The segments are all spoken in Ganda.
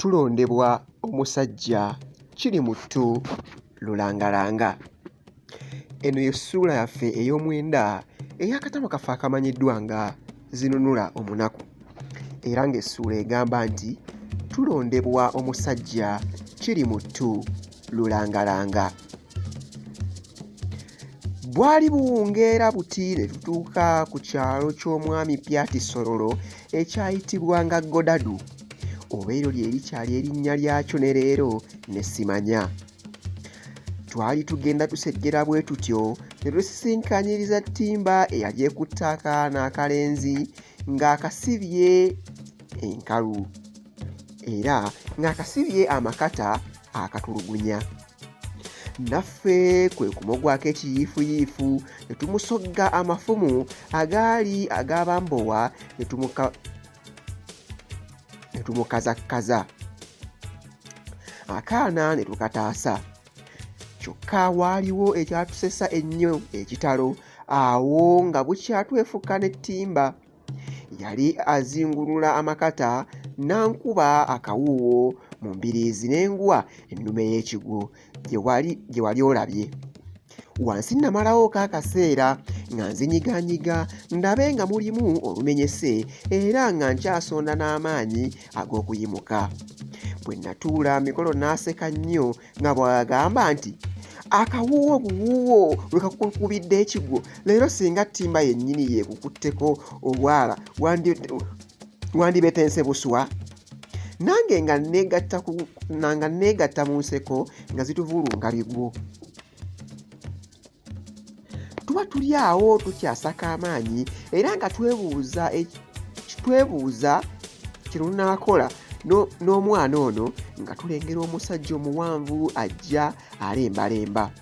Tulondebwa omusajja Kirimuttu Lulangalanga. Eno ye ssuula yaffe ey'omwenda ey'akatabo kaffe akamanyiddwa nga Zinunula Omunaku. Era ng'essuula egamba nti tulondebwa omusajja Kirimuttu Lulangalanga. Bwali buwungeera buti ne tutuuka ku kyalo ky'omwami Pyati Sororo ekyayitibwanga Godadu. Oba eryo lye likyali erinnya lyakyo ne leero ne simanya. Twali tugenda tusejjera bwe tutyo ne tusisinkanyiriza ttimba eyali ekutte akaana akalenzi ng'akasibye enkalu era ng'akasibye amakata akatulugunya. Naffe kwe kumugwako ekiyiifuyiifu ne tumusogga amafumu agaali ag'abambowa ne tumukazakkaza akaana ne tukataasa. Kyokka waaliwo ekyatusesa ennyo ekitalo awo nga bukya twefuka n'ettimba. Yali azingulula amakata n'ankuba akawuuwo mu mbiriizi ne ngwa ennume y'ekigwo gye wali olabye. Wansi nnamalawo akaseera nga nzinyiganyiga ndabe nga mulimu olumenyese era nga nkyasonda n'amaanyi ag'okuyimuka. Bwe nnatuula Mikolo n'aseka nnyo nga bw'agamba nti akawuuwo buwuuwo lwe kakukubidde ekigwo leero singa ttimba yennyini yeekukutteko obwala wandibetense buswa. Nange nga nneegatta mu nseko nga zituvulunga bigwo. Tuba tuli awo tukyasaka amaanyi era nga twebuuza twebuuza kye lunaakola n'omwana ono nga tulengera omusajja omuwanvu ajja alembalemba.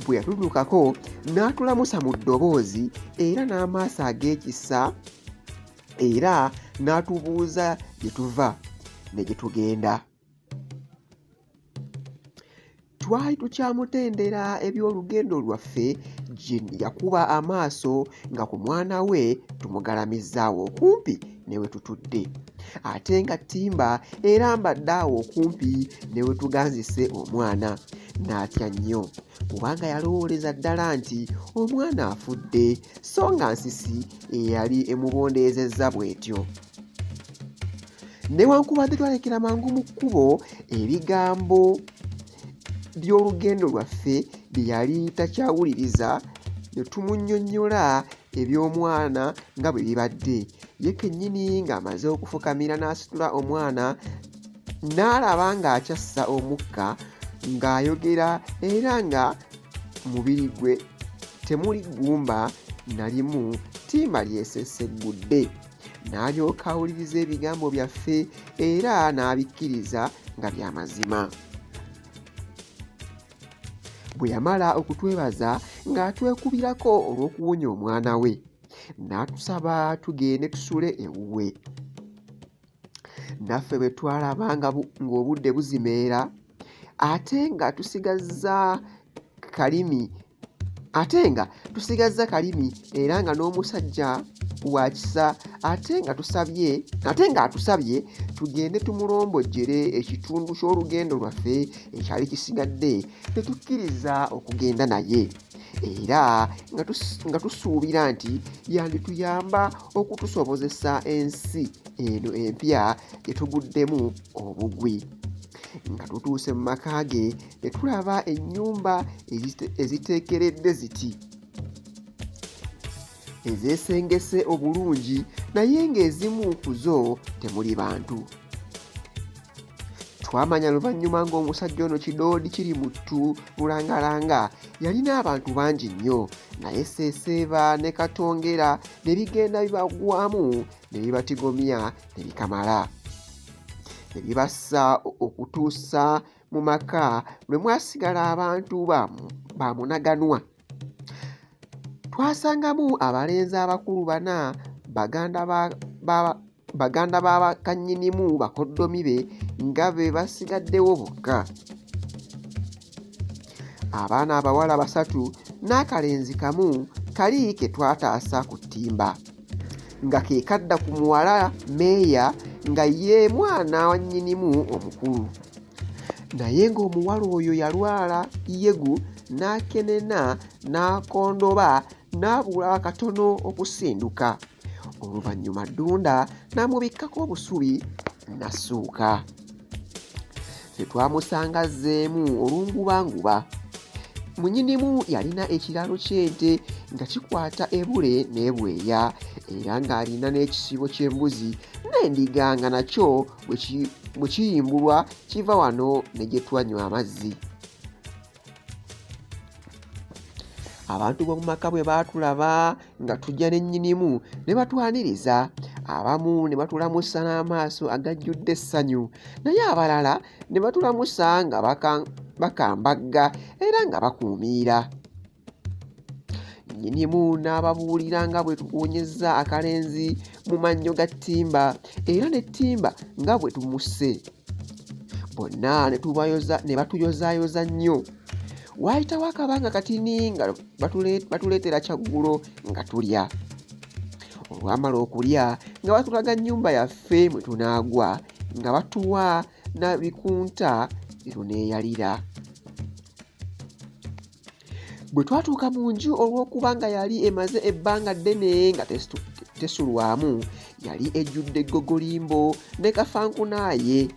Bwe yatutuukako n'atulamusa mu ddoboozi era n'amaaso ag'ekisa era n'atubuuza gye tuva ne gye tugenda. Twali tukyamutendera eby'olugendo lwaffe gye yakuba amaaso nga ku mwana we tumugalamizza awo okumpi ne we tutudde. Ate nga ttimba erambadde awo okumpi ne we tuganzise omwana. N'atya nnyo kubanga yalowooleza ddala nti omwana afudde so nga nsisi eyali emubondeezezza bw'etyo. Newankubadde twalekera mangu mu kkubo ebigambo by'olugendo lwaffe bye yali takyawuliriza ne tumunnyonnyola eby'omwana nga bwe bibadde. Ye kennyini ng'amaze okufukamira n'asitula omwana n'alaba ng'akyassa omukka ng'ayogera era nga mubiri gwe temuli ggumba na limu ttimba lyeseseggudde. N'alyoka awuliriza ebigambo byaffe era n'abikkiriza nga bya mazima. Bwe yamala okutwebaza ng'atwekubirako olw'okuwonya omwana we, n'atusaba tugende tusule ewuwe. Naffe bwe twalaba ng'obudde buzimeera ate nga tusigazza kalimi ate nga tusigazza kalimi era nga n'omusajja wa kisa ate nga tusabye ate ng'atusabye tugende tumulombojjere ekitundu ky'olugendo lwaffe ekyali kisigadde ne tukkiriza okugenda naye era nga tusuubira nti yandituyamba okutusobozesa ensi eno empya gye tuguddemu obugwi. Nga tutuuse mu maka ge ne tulaba ennyumba eziteekeredde ziti ezeesengese obulungi naye ng'ezimu ku zo temuli bantu. Twamanya luvannyuma ng'omusajja ono Kidoodi Kirimuttu Lulangalanga yalina abantu bangi nnyo naye Sseeseeba ne Katongera ne bigenda bibagwamu ne bibatigomya ne bikamala ne bibassa okutuusa mu maka lwe mwasigala abantu ba munaganwa. Twasangamu abalenzi abakulu bana baganda ba ba baganda ba bakannyinimu bakoddomi be nga be basigaddewo bokka. Abaana abawala basatu n'akalenzi kamu kali ke twataasa ku ttimba nga ke kadda ku muwala Meeya nga ye mwana wa nnyinimu omukulu. Naye ng'omuwala oyo yalwala Yegu n'akenena n'akondoba n'abula katono okusinduka. Oluvannyuma Ddunda n'amubikkako obusubi n'assuuka. Ffe twamusanga azzeemu olungubanguba. Munyinimu yalina ekiraalo ky'ente nga kikwata ebule n'ebweya era ng'alina n'ekisibo ky'embuzi n'endiga nga nakyo bwe kiyimbulwa kiva wano ne gye twanywa amazzi. Abantu b'omu maka bwe baatulaba nga tujja ne nnyinimu ne batwaniriza, abamu ne batulamusa n'amaaso agajjudde essanyu, naye abalala ne batulamusa nga bakambagga era nga bakuumiira. Nnyinimu n'ababuulira nga bwe tuwonyezza akalenzi mu mannyo ga ttimba era ne ttimba nga bwe tumusse. Bonna ne batuyozaayoza nnyo. Waayitawo akabanga katini nga batuleetera kyaggulo nga tulya. Olwamala okulya nga batulaga nnyumba yaffe mwe tunaagwa nga batuwa na bikunta bye tuneeyalira. Bwe twatuuka mu nju olw'okuba nga yali emaze ebbanga ddene nga tesulwamu, yali ejjudde ggogolimbo ne kafankunaaye.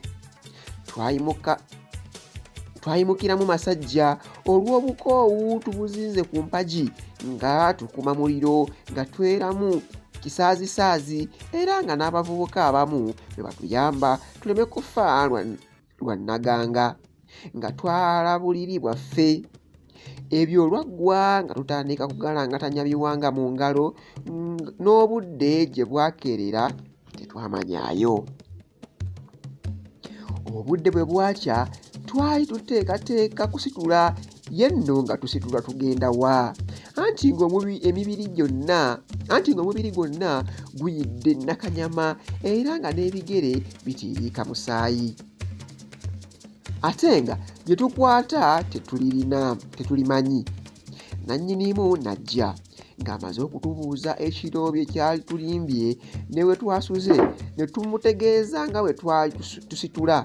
Twayimukiramu masajja olw'obukoowu tubuzinze ku mpagi nga tukuma muliro nga tweramu kisaazisaazi era nga n'abavubuka abamu bwe batuyamba tuleme kufa lwa nnaganga nga twala buliri bwaffe. Ebyo olwaggwa nga tutandika kugalangatanya biwanga mu ngalo n'obudde gye bwakeerera tetwamanyaayo. Obudde bwe bwakya twali tuteekateeka kusitula ye nno nga tusitula tugenda wa? Anti ng'emibiri gyonna anti ng'omubiri gwonna guyidde nnakanyama era nga n'ebigere bitiiriika musaayi. Ate nga gye tukwata tetulirina tetulimanyi. Nannyinimu n'ajja ng'amaze okutubuuza ekiro bye kyali tulimbye ne we twasuze ne tumutegeeza nga bwe twali tusitula.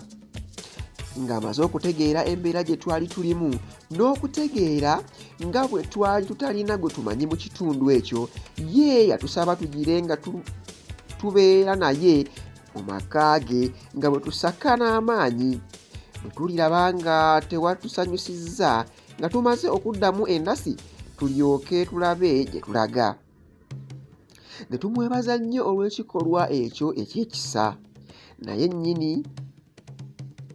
Ng'amaze okutegeera embeera gye twali tulimu n'okutegeera nga bwe twali tutalina gwe tumanyi mu kitundu ekyo, ye yatusaba tugire nga tubeera naye mu maka ge nga bwe tusaka n'amaanyi. Bwe tuliraba nga tewatusanyusizza nga tumaze okuddamu endasi tulyoke tulabe gye tulaga. Ne tumwebaza nnyo olw'ekikolwa ekyo eky'ekisa. Naye nnyini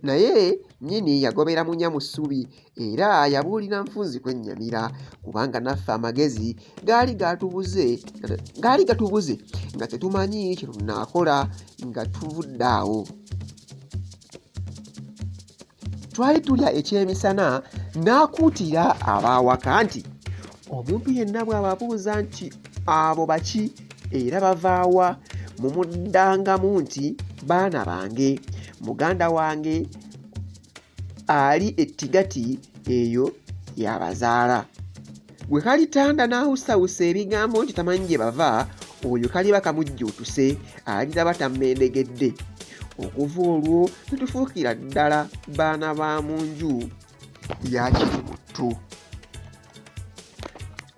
naye nnyini yagobera munya mu ssubi era yabuulira nfunzi kwennyamira kubanga naffe amagezi gaali gatubuze gaali gatubuze nga tetumanyi kye tunaakola nga tuvudde awo. Twali tulya ekyemisana n'akuutira ab'awaka nti omuntu yenna bw'ababuuza nti abo baki era bavaawa mumuddangamu nti baana bange muganda wange ali e Tigati eyo y'abazaala. Gwe kalitanda n'awusawusa ebigambo nti tamanyi gye bava, oyo kaliba kamujjuutuse, aliraba tammendegedde. Okuva olwo ne tufuukira ddala baana ba mu nju ya Kirimuttu.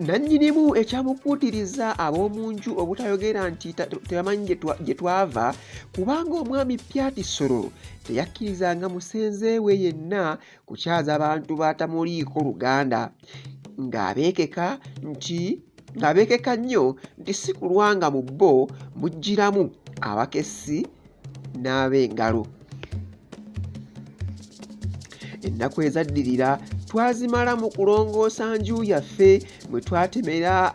Nnannyinimu ekyamukuutiriza ab'omu nju obutayogera nti tebamanyi gye twava kubanga omwami Pyati Sororo teyakkirizanga musenze we yenna kukyaza bantu batamuliiko luganda ng'abeekeka nti ng'abeekeka nnyo nti si kulwa nga mu bo mujjiramu abakessi n'ab'engalo. Ennaku ezaddirira twazimala mu kulongoosa nju yaffe mwe twatemera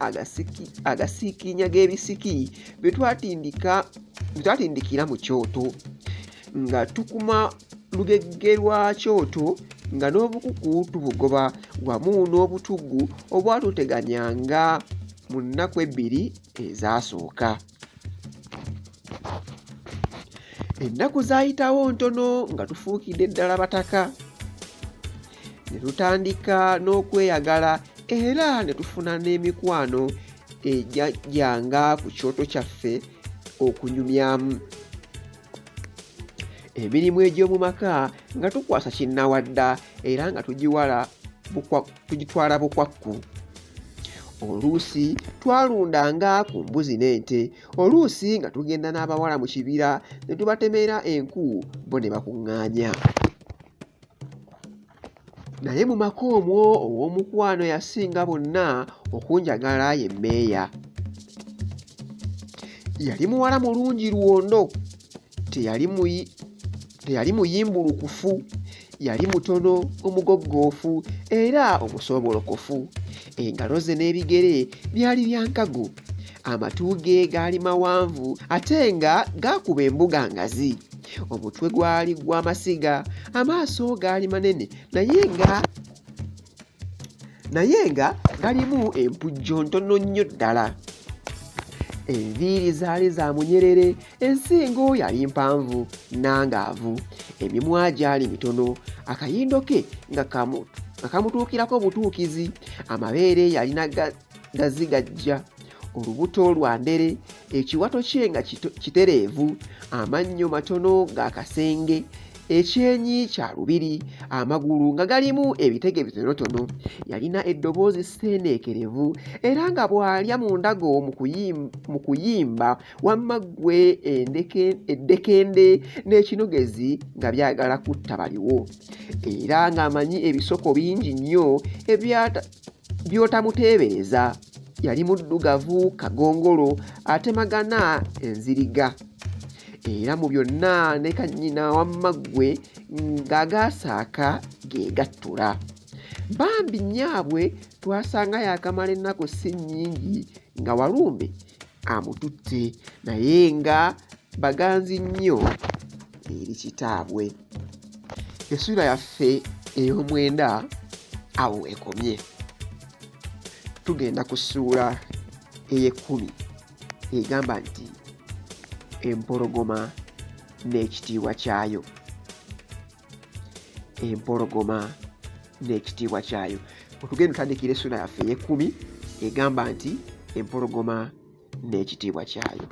agasiikinya g'ebisiki bye twatindikira mu kyoto nga tukuma lugegge lwa kyoto nga n'obukuku tubugoba wamu n'obutuggu obwatuteganyanga mu nnaku ebbiri ezasooka. Ennaku zaayitawo ntono nga tufuukidde ddala bataka. Ne tutandika n'okweyagala era ne tufuna n'emikwano egyajjanga ku kyoto kyaffe okunyumyamu. Emirimu egy'omu maka nga tukwasa kinnawadda era nga tugiwala tugitwala bukwakku. Oluusi twalundanga ku mbuzi n'ente, oluusi nga tugenda n'abawala mu kibira ne tubatemera enku bo ne bakuŋŋaanya. Naye mu maka omwo ow'omukwano yasinga bonna okunjagala ye Mmeeya. Yali muwala mulungi lwondo, teyali muyi teyali muyimbulukufu, yali mutono, omugoggoofu era omusoobolokofu. Engalo ze n'ebigere byali bya nkago. Amatu ge gaali mawanvu ate nga gaakuba embuga ngazi. Omutwe gwali gwa masiga, amaaso gaali manene naye nga naye nga galimu empujjo ntono nnyo ddala. Enviiri zaali za munyerere, ensingo yali mpanvu nnangaavu, emimwa gyali mitono, akayindo ke nga kamu nga kamutuukirako butuukizi, amabeere yalina gazigajja, olubuto lwa ndere, ekiwato kye nga kitereevu, amannyo matono ga kasenge, ekyenyi kya lubiri, amagulu nga galimu ebitege bitonotono. Yalina eddoboozi sseeneekerevu era nga bw'alya mu ndago mu kuyimba wamma ggwe eddekende n'ekinogezi nga byagala kutta baliwo. Era ng'amanyi ebisoko bingi nnyo by'otamuteebereza. Yali muddugavu kagongolo atemagana enziriga. Era mu byonna ne kannyina wamma ggwe ng'agaasaaka ge gattula. Bambi nnyaabwe twasanga yaakamala ennaku si nnyingi nga Walumbe amututte naye nga baganzi nnyo eri kitaabwe. Essuula yaffe ey'omwenda awo weekomye. Tugenda ku ssuula ey'ekkumi egamba nti empologoma n'ekitiibwa kyayo. Empologoma n'ekitiibwa kyayo. Otugenda otandikira essuula yaffe ey'ekkumi egamba nti empologoma n'ekitiibwa kyayo.